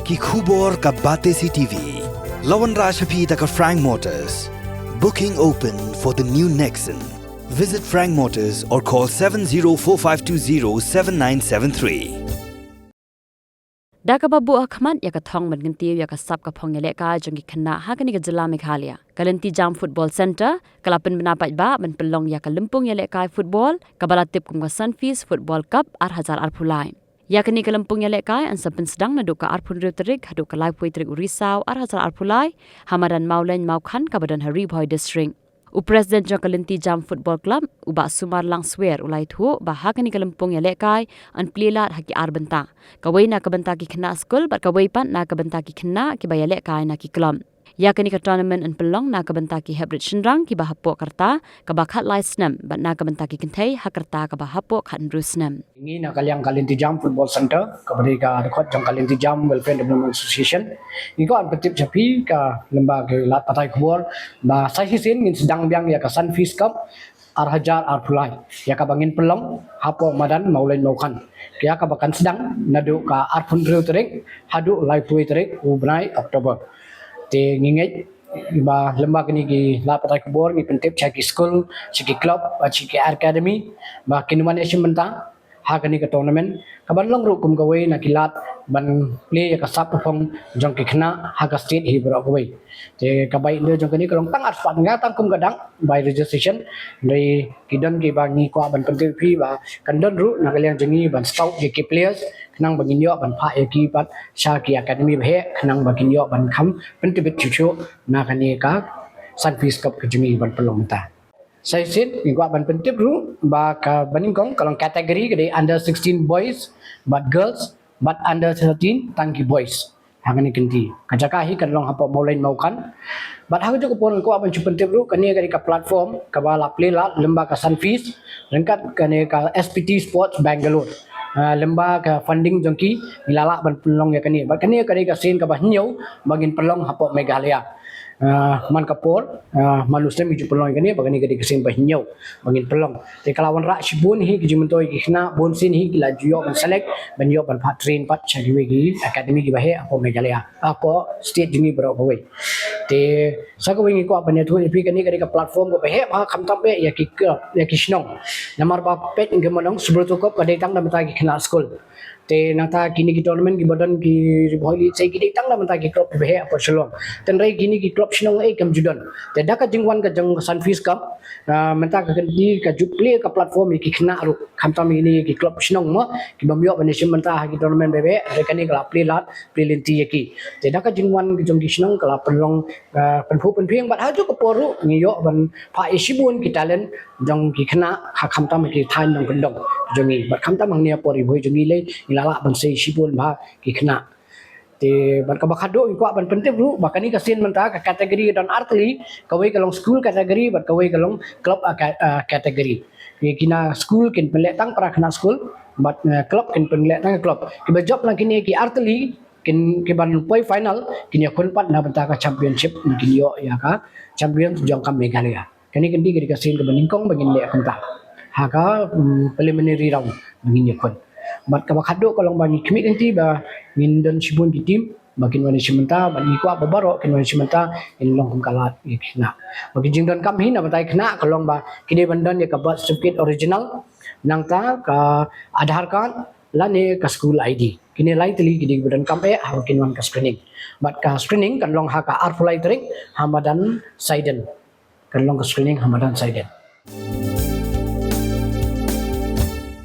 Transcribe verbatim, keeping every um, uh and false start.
Ki khubor ka Batesi TV. La wanrah sha phi da ka Frank Motors. Booking open for the new Nexon. Visit Frank Motors or call seven zero four five two zero seven nine seven three. Da kaba buh ha khmat ïa ka thong ban kyntiew ïa ka sap ka phong ïalehkai jong ki khynnah ha kane ka jylla Meghalaya, ka Lynti Jam Football Centre ka la pynbna paidbah ban pynlong ïa ka lympung ïalehkai football kaba la tip kum ka Sunfeast Football Cup ar hajar arphew lai. Ïa kane ka lympung ïalehkai yn sa pynsdang naduh ka arphew hynriew tarik haduh ka laiphew tarik u Risaw ar hajar arphew lai ha madan Mawleiñ Mawkhan kaba don ha Ri Bhoi District. U President jong ka Lynti Jam Football Club, u Bah Sumarlang Swer, u la ïathuh ba ha kane ka lympung ïalehkai yn plie lad ha ki ar bynta, kawei na ka bynta ki khynnah skul bad kawei pat na ka bynta ki khynnah kiba ïalehkai na ki club. Ïa kane ka tournament yn pynlong na ka bynta ki heprit shynrang kiba hapoh ka rta kaba khatlai snem bad na ka bynta ki kynthei ha ka rta kaba hapoh khathynriew snem. Ngi na ka liang ka Lynti Jam Football Centre kaba dei ka dkhot jong ka Lynti Jam Welfare Development Association, ngi kwah ban pyntip sha phi ka lyngba ki lad pathai khubor ba sa shisien ngin sdang biang ïa ka Sunfeast Cup ar hajar arphew lai, ïa kaba ngin pynlong hapoh madan Mawleiñ Mawkhan, ïa kaba kan sdang naduh ka arphew hynriew tarik haduh laiphew tarik u bnai October. Te ngi ngeit ba lyngba kine ki lad pathai khubor ngi pyntip sha ki skul, sha ki club bad sha ki academy ba kin wan ïashim bynta ha kane ka tournament kaban long ruh kum kawei na ki lad ban plie ïa ka sap ka phong jong ki khynnah ha ka state hi baroh kawei. Te ka bai ynda jong kane ka long tang ar spah tyngka tang kum ka dak bai registration. Hynrei ki don kiba ngi kwah ban pyntip phi ba kan don ruh na ka liang jong ngi ban scout ïa ki players khnang ba ngin ïoh ban phah ïa ki pat sha ki academy ba heh khnang ba kin ïoh ban kham pyntbit shuh shuh na kane ka Sunfeast Cup ka jong ngi ban pynlong mynta. Sa shisien ngi kwah ban pyntip ruh ba kaba nyngkong ka long category ka dei under sixteen boys bad girls bad under thirteen tang ki boys. Ha kane ka lynti ka jaka hi kan long hapoh Mawleiñ Mawkhan. Bad ha kajuh ka por ngi kwah ban shu pyntip ruh kane ka dei ka platform kaba la plie lad lyngba ka Sunfeast ryngkat kane ka S P T Sports Bangalore. Ah, lyngba ka funding jong ki ngi la lah ban pynlong ïa kane. Bad kane ka dei ka sien kaba hynñiew ba ngin pynlong hapoh Meghalaya. Ah, man ka por, ah, man u snem ngi ju pynlong ïa kane, ba kane ka dei ka sien ba hynñiew ba ngin pynlong. Te ka la wanrah shibun hi ki jingmyntoi ki khynnah, bun sien hi ki la ju ïoh ban select ban ïoh ban phah train pat sha kiwei ki academy kiba heh hapoh Meghalaya, hapoh state jong ngi baroh kawei. Te sa kawei ngi kwah ban ïathuh ïa phi kane ka dei ka platform kaba heh bha khamtam eh ïa ki, ïa ki shnong. Namar ba peit ngi kumno Subroto Cup ka dei tang da mynta ki khynnah skul. Te nangta kine ki tournament kiba don ki Ri Bhoi League sa ki dei tang da mynta ki club kiba heh hapoh Shillong. Te hynrei kine ki club shnong eh kam ju don. Te da ka jingwan ka jong ka Sunfeast Cup, ah, mynta ka kynti ka ju plie ka platform ïa ki khynnah ruh khamtam ïa kine ki club shnong mo kiba ym ïoh ban ïashim bynta ha ki tournament ba heh, hynrei kane ka la plie lad plie lynti ïa ki. Te da ka jingwan ka jong ki shnong ka la pynlong, ah, pynphuh pynphieng bad ha kajuh ka por ruh ngi ïoh ban phah ïa shibun ki talent jong ki khynnah ha khamtam ki thaiñ nongkyndong jong ngi. Bad khamtam hangne hapoh Ri Bhoi jong ngi lei ngi la lah ban sei shibun bha ki khynnah. Te bad kaba khatduh ngi kwah ban pyntip ruh ba kane ka sien mynta ka category ka don artylli, kawei ka long school category bad kawei ka long club, ah, ca-, ah, category. Ki, kine school kin pynleh tang para khynnah school bad, eh, club kin pynleh tang club. Kiba jop na kine ki artylli kin, kiban poi final kin ïakhun pat na bynta ka championship, kin ïoh ïa ka champion jong ka Meghalaya. Kane ka dei ka sien kaba nyngkong ba ngin leh kumta ha ka, mm, preliminary round ba ngin ïakhun. Bad kaba khatduh ka long ba ngi khmih lynti ba ngin don shibun ki team ba kin wan ïashim bynta, bad ngi kwah ba baroh kin wan ïashim bynta, kin long kum ka lad ïa ki khynnah. Ba ki jingdonkam hi na bynta ki khynnah ka long ba ki dei ban don ïa ka birth certificate original, nangta ka Aadhaar card lane ka school I D. Kine lai tylli ki dei ba donkam eh haba kin wan ka screening. Bad ka screening kan long ha ka arphew lai tarik ha madan Saiden. Kan long ka screening ha madan Saiden.